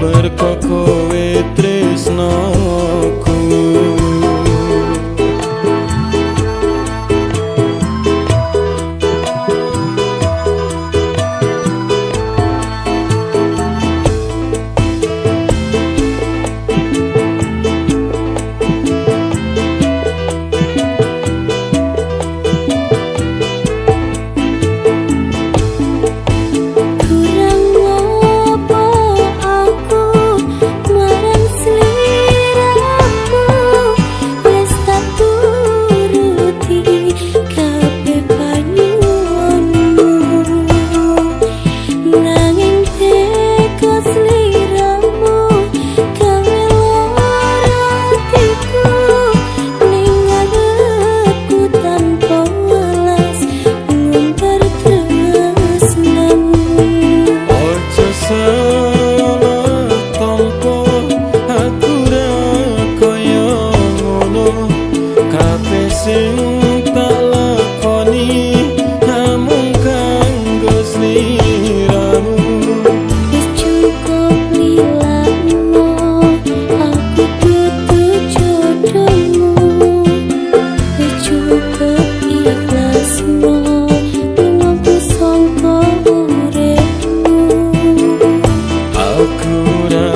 Merko kowe tresnoku. Kurang ngopo aku marang sliramu, wis tak turuti kabeh panyuwunmu, nanging teko sliramu gawe lara atiku ning ngarepku tanpa welas ngumbar tresnamu. Ojo salah tompo, aku ra kaya ngono. Kabeh sing tak lakoni namung kanggo sliramu. Wis cukup lilakno, aku dudu jodohmu. Wis cukup ikhlasno, lungaku sangka uripmu. Aku ra